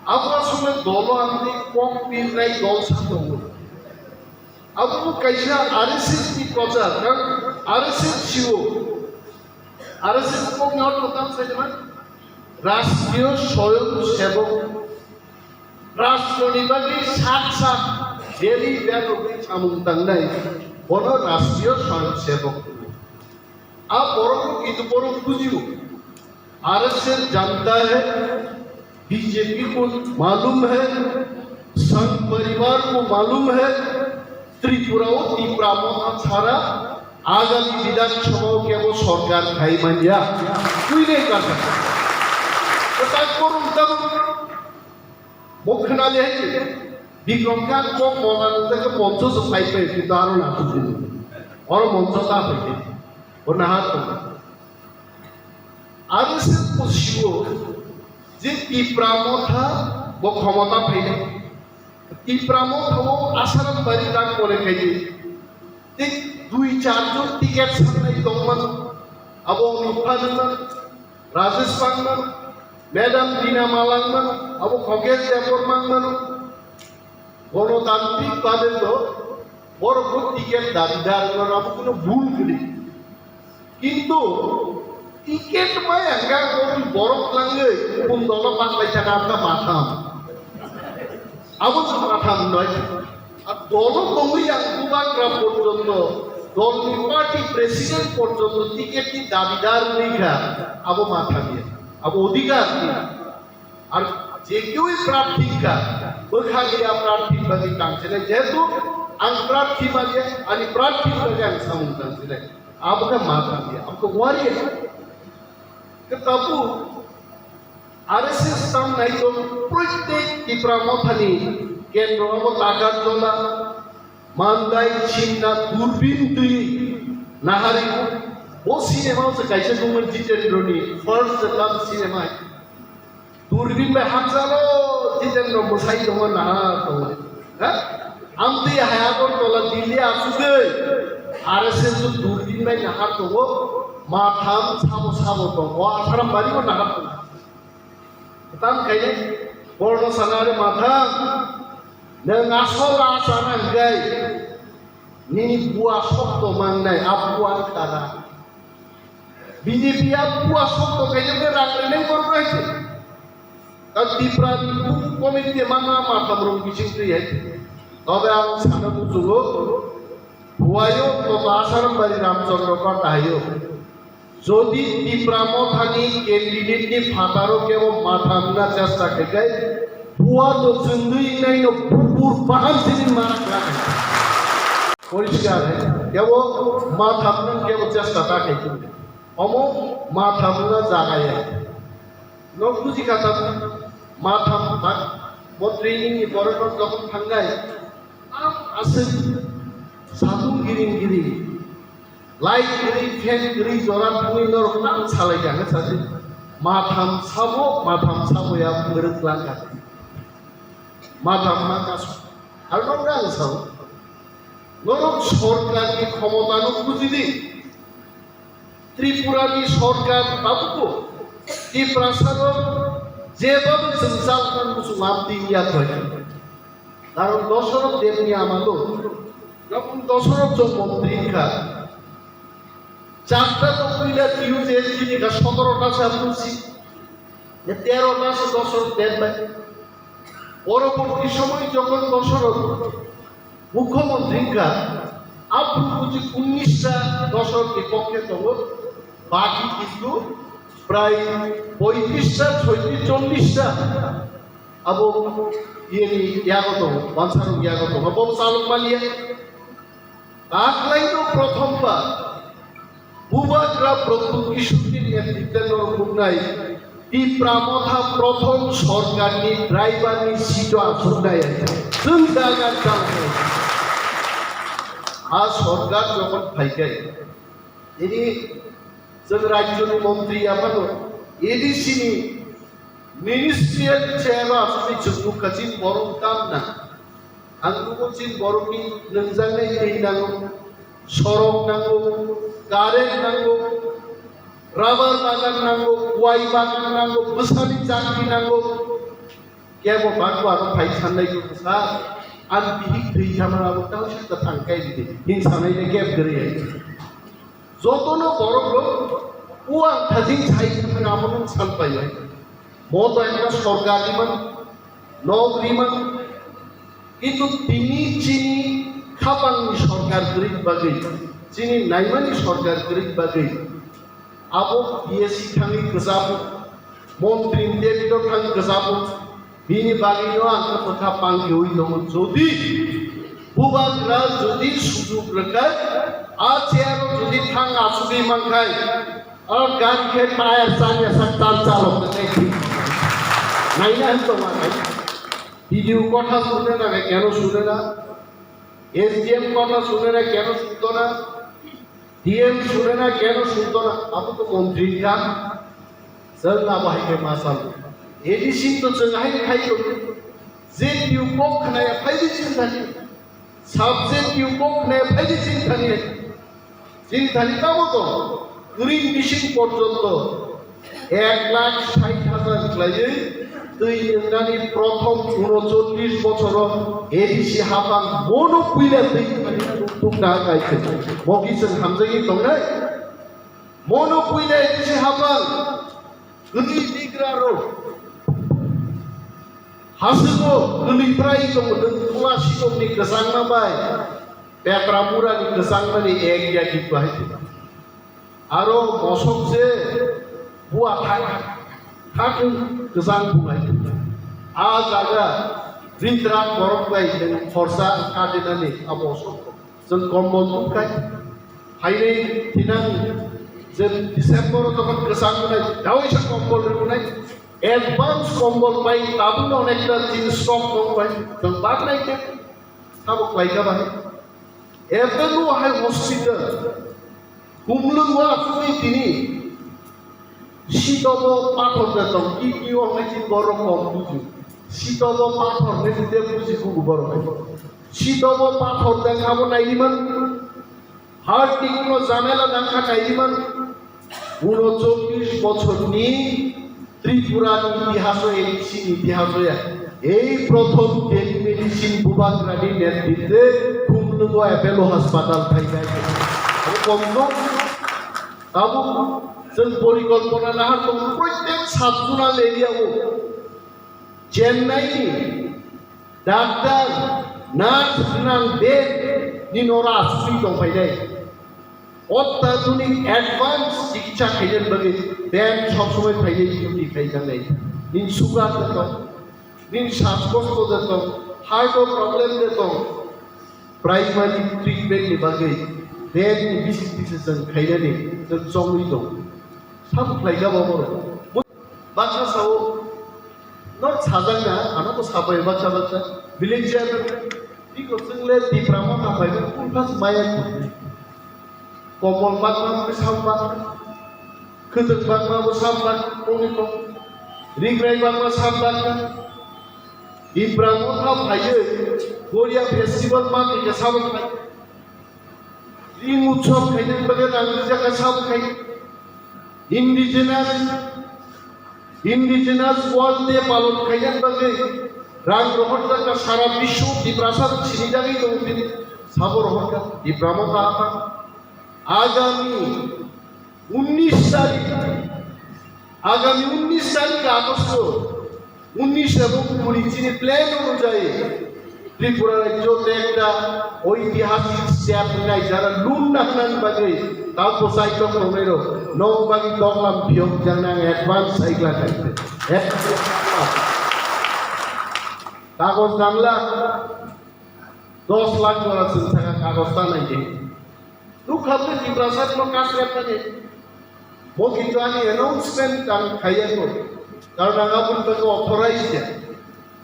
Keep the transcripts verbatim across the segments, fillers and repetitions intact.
Abo asole dolo ang tei kok pirnai dol sa tongo. Abo bo kaisa R S S ni prochar, kan R S S siwo. R S S kok ni ortho tamo sai naman? Rashtriyo Swayamsevak. Rashtroni bagwi sak sak daily bag rokni samung tangnai. Bono Rashtriyo Swayamsevak. A borok rok kintu borok bujio. R S S janta hai, B J P ko malum hai, Sangh Parivar ko malum hai, Tripura o Tipra Motha chhara agami Bidhan Sabha o kebo sorkar khai manya. Twi nei kasa. Kwtal korong tabuk. Bo khwnali hai se, Bikram Khan kok mona nung tei khe poncho se phai phai, kintu aro na thung thung. Oro moncho ta phai khe. Bo nahar tong. Aro se pusiwo je Tipra Motha bo khomota phai nai. Tipra Motha o Asaram bari tak mone khai di. Tik dui char jon ticket sanai tongman. Abo nukha nukha. Rajesh Pangman, Madam Dina Malangman, abo Khogesh Debbarma mano, Gonotantrik bade to, borok bo ticket dabidar mano, abo kuno bhul kwrwi. Kintu ticket mai ang ga borok langwi, kun dolo paklai thaka apna matham. Abo se matham noi. Ar dolo tongwi ang bubagra porjonto, dolni party president porjonto ticket ni dabidar wngkha, abo matham ya, abo odhikar ni. Ar je kewoi prarthi kha, bwkha liya prarthi bagwi tangsinai, jehetu ang prarthi manya, ani prarthi bagwi ang samung tangsinai. Abo khe matham ya, abo khe wari ya. Khe tabuk R S S tang nai tong, proitek Tipra Mothani kendro abo Takarjola, Mandai, Simna, Durbin twi nahari. Bo cinema o se kaisa dongmani Jitendra ni first love cinema. Durbin bai hamjalo Jitendra mwsai tongo, nahar tongo. Ha? Amtwi hai Agartala Delhi asugwi R S S o Durbin bai nahar tongo. Matham sabo sabo tongo. Asaram bari o nahar tongo. Tam khainai borno sana re matham. Nwng asol a sana hwnkhe nini bua sokto mangnai, a bua wngkha na. B J P a bua sokto khainai rang rinai borok hai se. Ta Tipra ni buk committee mana matham rok bising twi hai. Tobe ang sana muchungo buayo to Asaram bari Ramchandra Kota hayo. Jodi Tipra Mothani candidate ni phataro kebo matham wngna chesta khaikhe, bua to chwngwi wngnai no bubur baham sini mara khlai. Poriskar hai, kebo matham wng kebo chesta ta khaikhe. Omo matham wngna jaga ya. Nok buji kha ta matham ta. Bo training ni borok no jokhon thangnai, am aswk satung giring giring. Light kwrwi, fan kwrwi, jora thangwi norok tang salai kha, hwnwi sadi. Matham sabo, matham sabo ya mwrwk lang kha. Matham ma kasu. Aro norok ang sao. Norok sorkar ni khomota no buji di. Tripura ni sorkar tabukbo Tiprasa no jeba bo jwngjal khan muchung lam tin ya thoi. Karon Dosoroth Debni amalo jokhon Dosoroth chwng montri wngkha, charta to puila T U J N G ni kha, sotoro ta se apni si, terota se Dosoroth Deb bai. Poroborti somoy jokhon Dosoroth mukhyamantri wngkha, aphuru buji unnish ta Dosoroth ni pokhe tongo, baki kintu prai poitrish ta, soitrish, chollish ta. Abo iyeni yago tongo, wansarok yago tongo, abo chalok maliya. Taklaino prothom bar Bubagra Pradyut Kishore ni netritwe norok nuknai Tipra Motha prothom sorkarni driver ni seat o achuknai. Chwng dagan tangkhe. A sorkar jokhon phaikai, ini chwng rajyoni montri yaphano A D C ni ministerial chair o aswkni chwng nukha, chini borok tamna. Ang nugo chini borokni nungjaknai twi nango, sorok nango, current nango, rubber bagan nango, kuai bagan nango, bwsani chakri nango. Kebo bakwa no phai sanai ko sa, an bihik thwi thamra abo tang sa ta thang kai di. Hin sanai ne keb gri ai. Joto no borok rok uang thajing sai thang abo no san pai ai. Mo to ekta sorkar di man, nok di man. Kintu tini chini khapang ni sorkar gri bagwi, chini naimani sorkar gri bagwi. Abo B S C thangwi kwchabo, montri David-o thangwi kwchabo, bini bagwino ang khe bwkha pangkiwi tongo. Jodi bubagra jodi sujuk rwkha, a chair-o jodi thang achugwi mankhai, aro gari khe tayar chanya sak tan chalok nai thik. Naina hin tongo ang. B D O kotha sune na, keno sune na. S D M kotha sune na keno sunto na, D M sune na keno sunto na, abo to montri ni kam. Chwng abo hai khe ma sal. A D C to chwng hai khai to. Je P U kok khnaya phai di chini thani. Sub je P U kok khnaya phai di chini thani. Chini thani tamo to. Kwrwi bising porjonto ek lakh sait hajar khlaiwi twi wngnani prothom unocholish bochoro A D C haphang bono puila twi wngnani tukna kaisa. Mogi chwng hamjagwi tongnai. Bono puila A D C haphang kwrwi bigra rok hasiko kwrwi prai tongo, nwng Kula Sikomni kwchangma bai Petra Murani kwchangmani ek yagi bahai. Aro mosok je bua thai, khatung kwchang bungai. A jaga ritrak borok bai nwng khorsa katinani a mosok. Chwng kombol tubkhai. Phainai thinang je December o jokhon kwchang wngnai, dawi sa kombol rwnai. Advance kombol pai tabukno onekta chini stock tong pai. Chwng baknai khe. Sabo khlaikha bai. Ebono hai hospital. Kumlung wa asugwi tini. Sitobo pathor de tong, kidney o hai chin borok kok buji. Sitobo pathor de de buji kubu borok. Sitobo pathor de khabo nai man. Heart ni kuno jamela dangkha nai man. Unocholish bochorni Tripura ni itihaso, A D C ni itihaso ya. Ei prothom telemedicine bubagrani netritwe Khumlwngo Apollo Hospital phaikha. Abo komno tabuk chwng porikolpona nahar tongo, proitek sub-zonal area o Chennai ni Doctor, nurse gwnang bed ni nora asugwi tong phainai. Ottadhunik advance chikitsa khainani bagwi band sob somoi phainai duty khai thangnai. Nini sugar de tong, nini sas kosto de tong, heart o problem de tong, primary treatment ni bagwi band ni bising bising chwng khainani chwng chongwi tong. Sabo khlaikha bo borok. Baksa sao, no sajakna, ano to sabai baksa baksa. Village chairman, tiko chwngle Tipra Motha bai, kung phas maya kung. Komol bakma bo sam bakma. Khwtwk bakma bo sam bakma, kongni kong. Rigrai bakma sam bakma. Tipra Motha phaiwi, Goria festival ma khe sabo khai. Ring utsob khainani bagwi rang rijak kha sabo khai. Indigenous, Indigenous World Day palon khainani bagwi rang rohorjak kha sara biswo Tiprasa sinijagwi tongo bini sabo rohorjak Tipra Motha aphang. Agami unnish tarik, agami unnish tarik Agosto unnish ebong kuri chini plan onujayi Tripura rajyo te ekta oitihasik step nai jara lun naknani bagwi tao bwsai tok tongnai rok nok bagwi toklam phiyok jaknai ang advance sai glak hai. Kagoj nangla dos lakh jora chwng thangkha kagoj ta nai di. Nukha bwrwi Tiprasa no kasrep mani. Bo kintu ani announcement ang khaiya ko. Karon ang aboni bagwi authorized ya.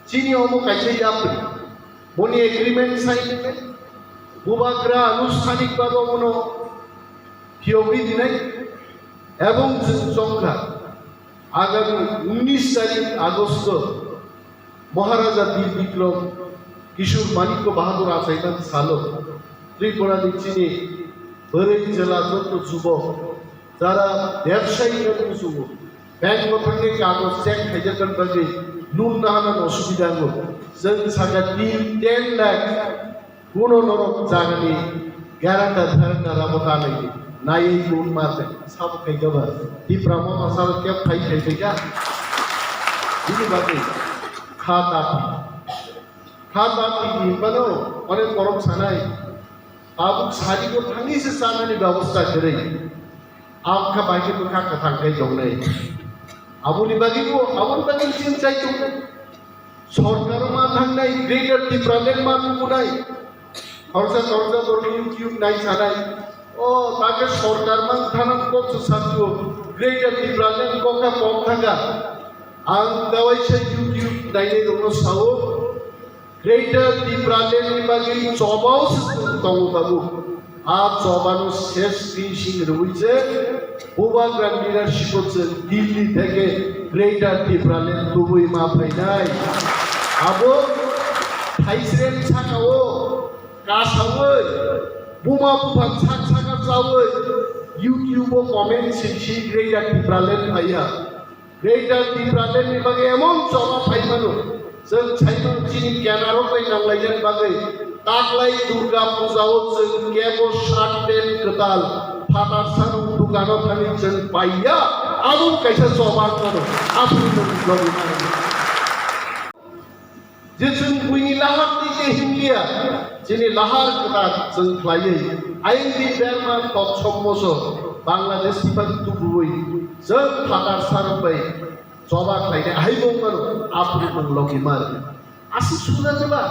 Chini omo kaisa yapri. Boni agreement sign khe. Bubagra anusthanik bhabe bono phiyogwi dinai. Ebong chwng chongkha. Agami unnish tarik Agosto Maharaja Bir Bikram Kishore Manikya Bahadur achaiman salo Tripura ni chini bwrwi chwla joto jubok jara bebsayi no muchungo, bank o thangwi kagoj check khaijakna bagwi Loan nahana no subida wngo. Chwng saka tin, ten lakh kuno norok jagani guarantor pherenda rabo ta nai di. Naiwi loan ma tei sabo khai khe ba. Tipra mo masal khe phai khai khai kha. Bini bagwi kha ta. Kha ta twi hinphano onek borok sanai, tabuk sarigo thangwi se chanani bebosta kwrwi. Ang kha bai khe bwkha kwthang khai tongnai. Aboni bagwi bo, aboni bagwi chini chai tongnai. Sorkar ma thangnai, Greater Tipraland ma tubunai. Khoroksa khoroksa borok YouTube nai sanai. O, ta khe sorkar man thanang kok se sakhuo, Greater Tipraland kok kha kok thangkha. Ang kawaisa YouTube nainai rokno sao, Greater Tipraland ni bagwi chobao se chwng tongo tabuk. A chobano ses finishing rwui se Bubagra leadership o chwng Delhi theke Greater Tipraland tubui ma phainai. Abo thaisrem sakao kasaui, buma buphang sak saka chaui, YouTube o comment seksi Greater Tipraland phaiya. Greater Tipraland ni bagwi emon choba phai mano. Chwng sai mano chini kenaro bai nang laijak bagwi. Taklai Durga Puja o chwng kebo shirt pant kwtal phatar sano dukano thani chwng paiya. Abo kaisa choba mano. Aphuru chwng logi mano. Je chwng buini lahar twi khe himliya, chini lahar kwtal chwng khlaiwi, ayang di berma kok sommoso Bangladesh ni bagwi tubuwi, chwng phatar sarok bai choba khlainai hai bo mano, aphuru mung logi mar. Aswk suda jeba,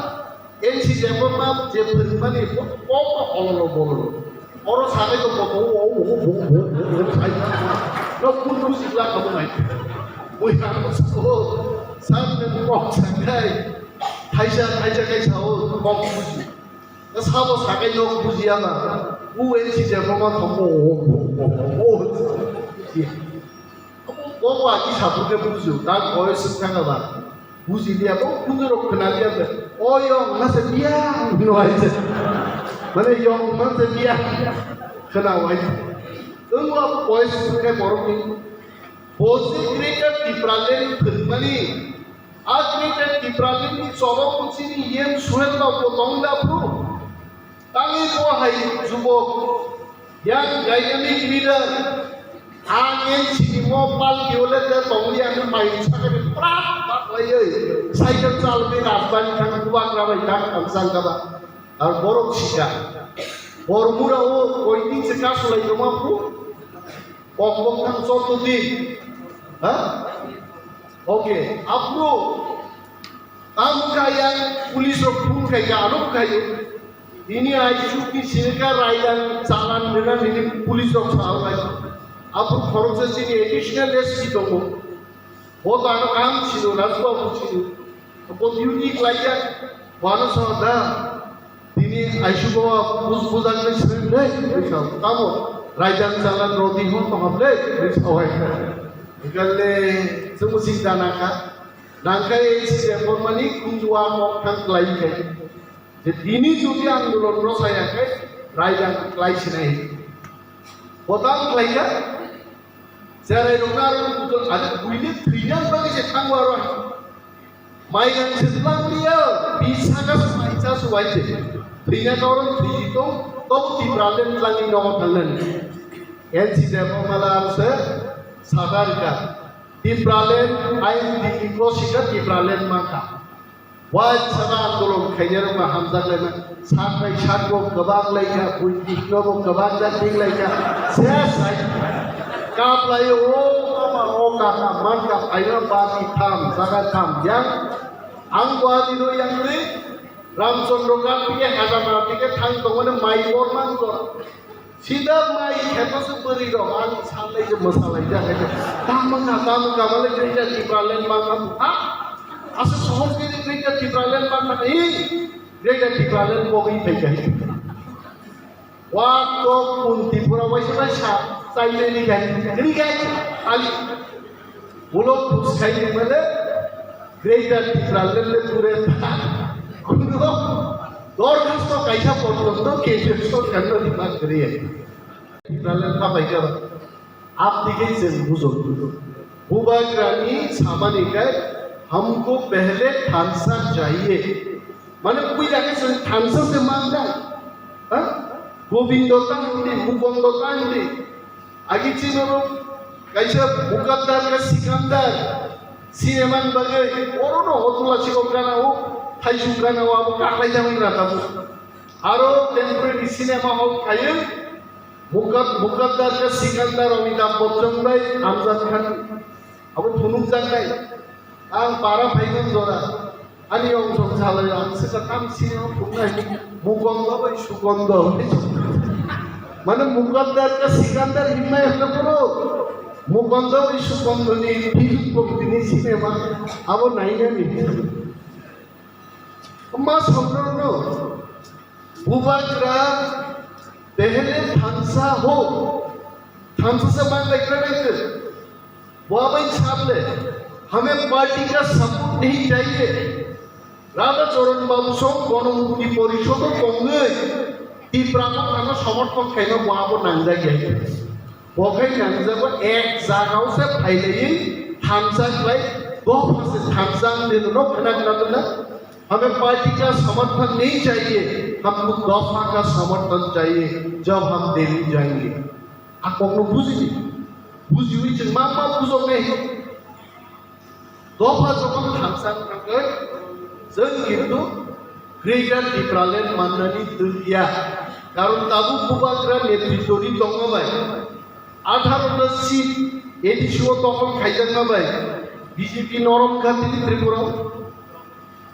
N C Debbarma je phwrwngmani bo, bo, bo, ololo, bololo. Oro sagai to bo, bo, bo, bo, bo, bo, bo, bo, khai. No kun buji la kamo nai. Bui ang ko sabo, san ne kok sagai. Thaisa, thaisa kai sao, kok buji. Na sabo sagai no buji ama. U N C Debbarma thombo, o, o, o, o, o. Obo, obo agi sabu khe bujiu, ta voice wngkha ba. Buji liya, bo kunjurok khna liya khe. O yong, ma se biya, hino hai se. Mane yong, ma se biya, khna hai se. Wngbo abo voice wngkhe borokni. Bo se Greater Tipraland phwrwngmani. A Greater Tipraland ni cholo bo chini yen Suhel ba bo tong da bro. Tangwi bo hai jubok, yang dynamic leader, ang N C ni mo palki ole te tongli ang mai sakani prak prak laioi, cycle chalwi rajbari thang bubagra bai thang ang sang kaba. Ar borok sika, bormura o koiting se kasulai tongma pu, kok kok thang chotto di, ha? Okay, aphuru tamo kha yang police rok phone khai kha, ano khai o. Tini aisuk ni sini kha raidang chalan rwna nini police rok sao khai. Aphuru khoroksa chini additional S P tongo. Bo to ano kaham sino, Rajbabu sino. Bo duty khlaijak, bo ano sao da. Tini aisuk bo bus bujak le sini le, tamo raidang chalan rodi hon to hab le, sao hai. Galle chwng sing dana kha. Nangkhe N C Debbarmani khunjua mok thang klai khe. Je tini jodi andolon rw saya khe raidang klai sinai. Bo tamo klai kha? Cherai rok na aro buto ade buine thwina bagwi se thango aro. Mai gang se tlang liya, bisa ka se mai cha su wai se. Thwina ka oro thwi tong, to Tipraland tlang ni nogo thangnan. N C Debbarma la aro se sadar ka. Tipraland, I M D ni ko sika Tipraland maka. Wansana andolon khainai rokno hamjak laima, saknai sakbo kwbang laikha, buini bikno bo kwbang jak tik laikha, ses hai kap laio, o mama, o kaka, man kap, aina bati tham, jaga tham, yang ang bo ani no yang ri, Ramchandra Ghat tike Hajama tike thang tongmani mai bor mang jora. Sida mai kheto se bwrwi rok ang sanlai je mwsalai jak hai je. Tamo kha, tamo kha, male Greater Tipraland mang kha. Ha? Asa sohor ke Greater Tipraland mang kha. Hi? Greater Tipraland bo wi thai kai. Wa to kun Tripura waisa bai sa, sailai ni kai. Kri kai. Ali. Ulo khuskai ni male Greater Tipraland le pure ta. Kuno dorkhasto kaisa porjonto kendriyo sorkarno rima kwrwi. Tipraland ta bai kha. Abdi khe chwng bujo. Bubagrani samani khe हमको पहले thansa चाहिए. Mane puila khe chwng thansa se mangna. Ha? Gobindo ta hindi, Mukondo ta hindi. Agi chini oro kaisa Mukaddar ka Sikandar sinema ni bagwi oro no hotula sikok gana o, thaisung gana o abo kaklai jagwi na tabuk. Aro temporary cinema hall khayo Mukad-, Mukaddar ka Sikandar Amitabh Bachchan bai Amjad Khan abo phunukjaknai. Ang para phaiman jora. Ani ongthong salai ang sesa tam sini ang phungnai. Mukondo bai Sukondo. Mane Mukaddar ka Sikandar himai hwnkha boro. Mukondo bai Sukondo ni film bo tini cinema abo nainani. Ma songno no. Bubagra pehle thansa ho. Thansa se mang lai kare. Bo abai sable, hame party ka support nahi chahiye. Radha Charan Babu song Gonomukti Porishod o tongwi Tipra Mothano somorthon khaima bo abo nangjak ya. Bo khai nangjago ek jagao se phailaiwi thansa khlai dopha se thansa ang nino no khna khna khna. हमें पार्टी का समर्थन नहीं चाहिए, हमको दफा का समर्थन चाहिए, जब हम दिल्ली जाएंगे. Akokno bujidi. Bujiwi chwng ma ma bujoknai. Dopha jokon thansa wngkha khe, chwng kintu Greater Tipraland mannani twngya. Karon tabuk Bubagra netritwni tongma bai, atharo ta seat A D C o tokol khaijakma bai, B J P norok kha tini Tripura.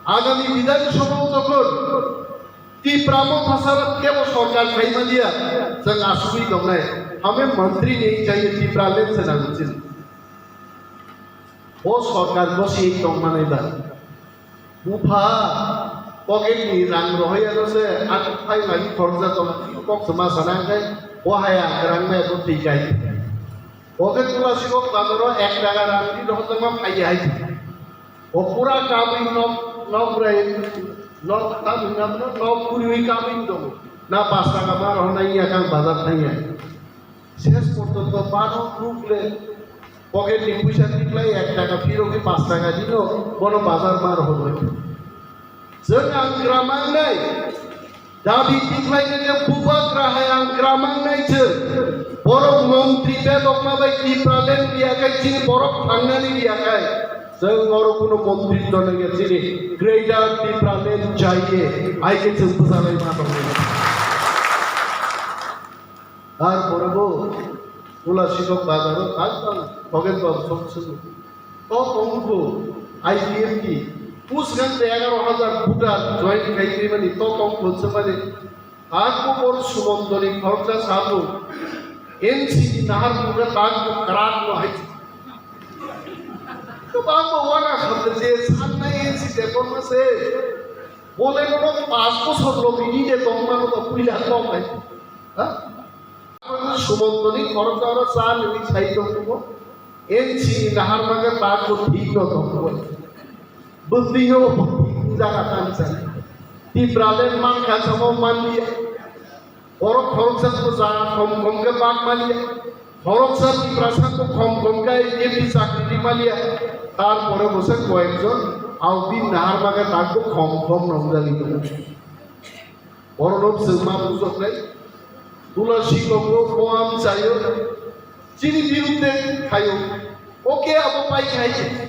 Agami Bidhan Sabha o jokhon Tipra Motha sara kebo sorkar khai maliya, chwng asugwi tongnai. Hame mantri ni chaiye Tipraland se nango chini. O sorkar bosi tong manai ba. Bupha pocket ni rang rohoi ano se ang phai mani khoroksa tong kok se ma sana khai o haya rang mai bo twi kai. Pocket pula sikok bazaro ek taka rang di dohor ma phai hai. O pura kabui nok, nok rai, nok, tam hinam nok, nok kuriwi kabui dong. Na pas taka ma rohna iya kang bazar thangya. Ses porjonto bano rukle pocket ni puisa tiklai ek taka phirogwi pas taka dino, bono bazar ma rohorwi. Chwng ang gramangnai. Dabi tikhlainani bubagra hai ang gramangnai chwng. Borok montri bedokma bai Tipraland riyakhai chini borok thangnani riyakhai. Chwng oro kuno montri tonwi chini Greater Tipraland chaiye. Hai khe chwng bwchalai ma tongo. Tarpore bo Pula Sikok bazaro thang thang Khogen Babu song swngo. To tongkho I P F T, pusgan de egaro hajar voter join khai mani to tongkho swmani. Ako bor Sumontoni khoroksa sabu N C ni nahar buga tangkho krak no hai. To bangbo wana khamde je sannai N C de tongma se. Bole no pas bosor lo bini de tongma no puila tong hai. Ha? Sumontoni khoroksa oro cha nini sai tongmo. N C ni nahar maga ta ko thik no tongmo. Bwtwi no jaga tan sa. Tipraland man kha samo manliya. Borok khoroksa ko jaga khom khom khe bak manliya. Khoroksa Tiprasa ko khom khom khe I P F T chakri manliya. Tarpore bo se koyekjon aubin nahar maga ta ko khom khom nongjagwi tongo. Borok chwng ma bujoknai, Tula Sikok bo moam chayo, chini birudde khayo, oke abo pai khai.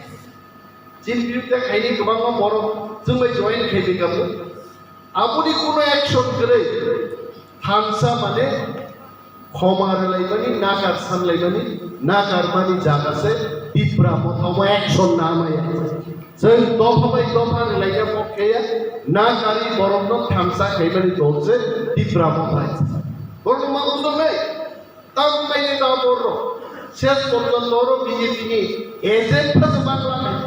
Chini birudde khaini kwbangma borok chwng bai join khai bai kamo. Aboni kuno action kwrwi, thansa mane khoma rwlaimani, nakar sanlaimani, nakarmani jaga se Tipra Motha omo action na maya. Chwng dopha bai dopha rwlaina kok kheya, nakari borokno thansa khaimani dol se Tipra Motha. Borokno ma bujoknai, tamo kainwi tamo borok. Ses porjonto oro B J P ni agent pha se bangla nai.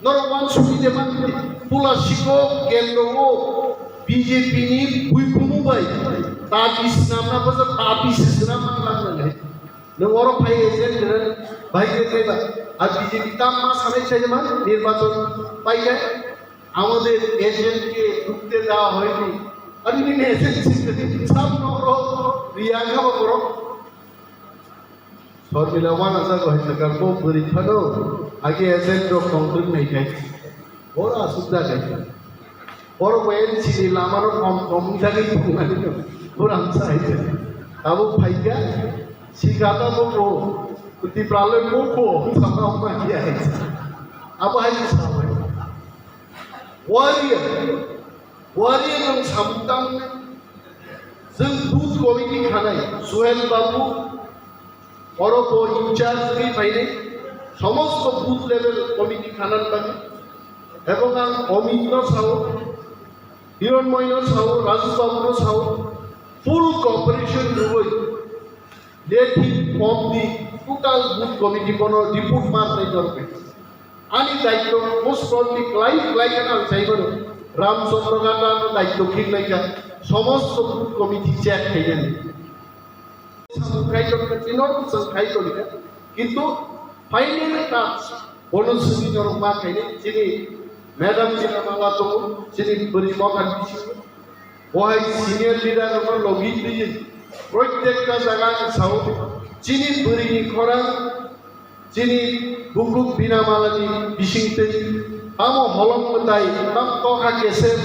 Norok wansukni de mangni, Tula Sikok kendro o B J P ni buibumu bai tabi swnamna bwsa tabi se swnam mangla nai. Nwng oro phai agent gwnang bai de kaiba. Ar B J P tam ma sanai sai ma nirbachon pai khe amode agent ke dhukte dewa hoyni. Ar nini agent sab noro riya kha ba borok. Formula one a jago hai thaka bo bwrwi phano age agent rok tongtwrwng nai khai. Boro aswk jagai. Boro bo N C ni lama rok kom kom jagwi thangmani no. Boro amsa hai thaka. Abo phaikha sikata bo bo Tipra le bo bo sama ma ya hai. Abo hai sa hai. Warrior. Warrior rok samung tangmani. Jwng booth committee khanai Suhel Babu, oro bo in charge ri phainai, somosto booth level committee khanan bagwi. Ebong ang Amit no sao, Hironmoy no sao, Raju Babu no sao, full cooperation rwwi, let him form the total booth committee, bono report mar nai dorkar. Ani daityo most probably klai klai khe ang sai mano. Ramchandra Gata no daityo khik lai kha. Somosto booth committee check khainani. Samung khai tongkha, tino chwng khai tongkha. Kintu final touch bono simi norok ma khainai chini madam chini mala tongo, chini bwrwi mokha bisingo. Bo hai senior leader rokno logi twiwi proitekta jaga ang sao, chini bwrwini khorang, chini bukhuk binamalani bisingtwi tamo holong mwtai, tam tokha kesep,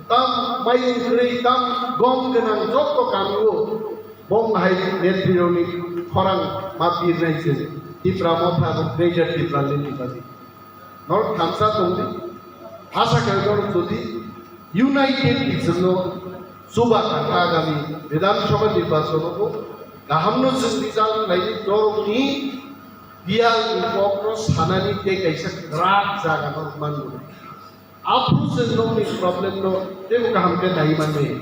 tam mayung kwrwi, tam gom gwnang jotto kamio bong hai netrirokni khorang ma birnai se Tipra Motha, Greater Tipraland ni bagwi. Norok thansa tongdi. Asa khe norok jodi united ni chwngno chuba thangkha agami Bidhan Sabha nirbachon o bo kaham no chwng result khlaidi, norokni biyal ni kok no sanani tei kaisa kwrak jaga no manmani. Aphuru chwng nokni problem no teibo kaham khe nai manmaya.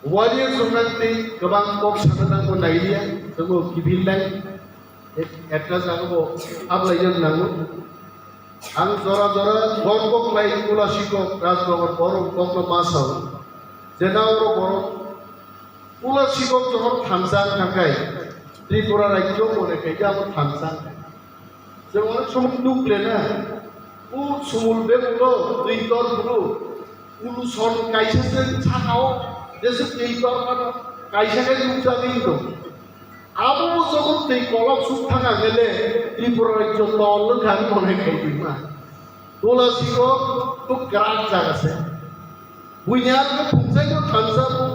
Warrior jwngjal tei kwbang kok sana nangbo nailiya, tamo kiphilnai, ek-, ekta jaga bo hablai jak nango. Ang jora jora borok kok lai Tulasikok, Rajnagar borok kokno ma sao. Jena oro borok Tulasikok johor thansa wngkha khai, Tripura rajyo mone khai abo thansa wngkha. Jemon onek somoy nukle na, o sumul bebulo, twi tor bulu, ulu son kaisa se sakao, jese twi tor mano, kaisa khe nukjagwi tong. Abo bo joto twi kolok suk thang ang le, Tripura rajyo tol wngkha hwnwi mone khai twi ma. Tulasikok to kwrak jaga se. Buini arokhe phungchaino thansa bo,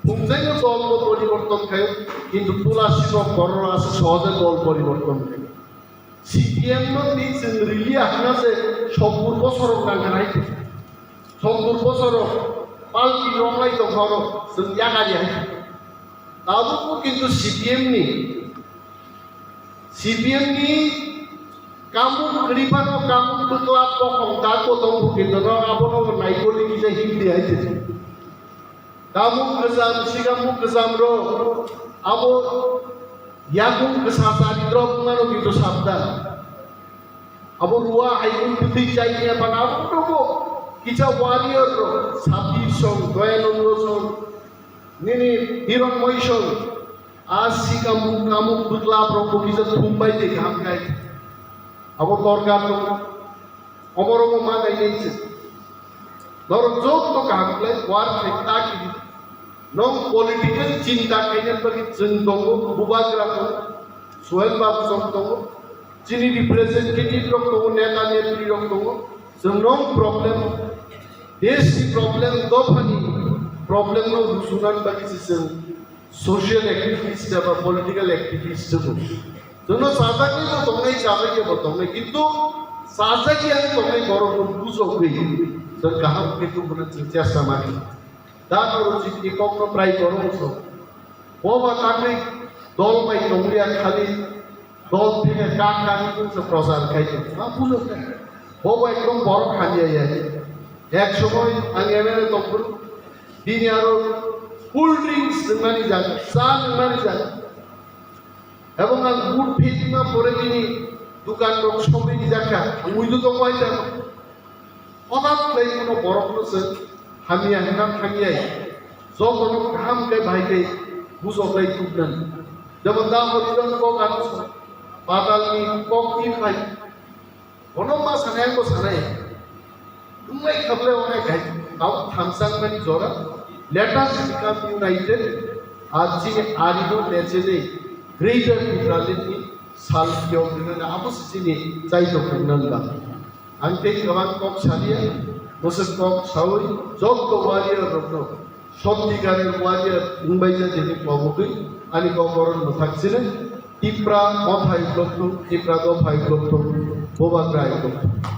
phungchaino dol bo poriborton khaio, kintu Tulasikok borok aswk sohoje dol poriborton khaio. C P M no twi chwng riliya hwna se sottur bosorok nangkha hai se. Sottur bosorok palki roklai tongkha oro chwng yakari hai se. Tabukbo kintu C P M ni, C P M ni kamung kwrwi phano kamung bwkla bokhong da kotong bo kintu no abono naikoli kisa himdi hai se. Kamung kwcham, sikamung kwcham rok abo yakung kwsa chari drop wngmano kintu sabdan. Abo ruwa hai wng kwtwi chai ya bana abo nogo kisa warrior rok Sabir song, Doyanando song, nini Hironmoy song, a sikamung kamung bwkla rok bo kisa thum bai de kaham khai. Abo dorkar no. Omo rogo ma nai nai se. Norok joto kaham khlai war khai ta kiri. Nong political chinta khaina bagwi chwng tongo, Bubagra tongo, Suhel Babu song tongo, chini representative rok tongo, neta netri rok tongo. Chwng nong problem, desh ni problem, dopha ni problem no rusunan bagwi se chwng social activist ba political activist se bo. Jono sajagwi bo tongnai, sajagya bo tongnai, kintu sajagya tongnai borok no bujogwi chwng kaham khe tubuna chwng chesta mani. Da no rojit ni kok no prai borok so. Bo ba tangwi dol bai tonglia, khali dol theke kak kak wngse prochar khai tong. Ma bujogwi. Bo ba ekdom borok hamya ya. Ek somoy ang M L A tongphuru bini aro cool drinks nwngnani jaga, cha nwngnani jaga. Ebong ang vote phaima pore bini dukan rok sogwi rijak kha, ang muidu tongo hai jagao. Hothat khlai kuno borok no chwng hamya hwnna thangya, jotono kaham khe bahai khe bujok lai tubnani. Jemon da Horijon kok ano sa, patal ni kok ni phai. Bono ma sanai, ang bo sanai. Wnglai khablai onek hai, tabuk thamsang mani jora. Let us become united. Ar chini ari no nechene. Greater Tipralandni sal phiyok rinani abo se chini chaitok rinani ba. Ang tei kwbang kok saliya, bwswk kok sawi jotto warrior rokno Sottigarer warrior wngbaija jeni kobogwi ani kok boron mwthak sini Tipra mothai blokthu, Tipra dophai blokthu, Bubagra blokthu.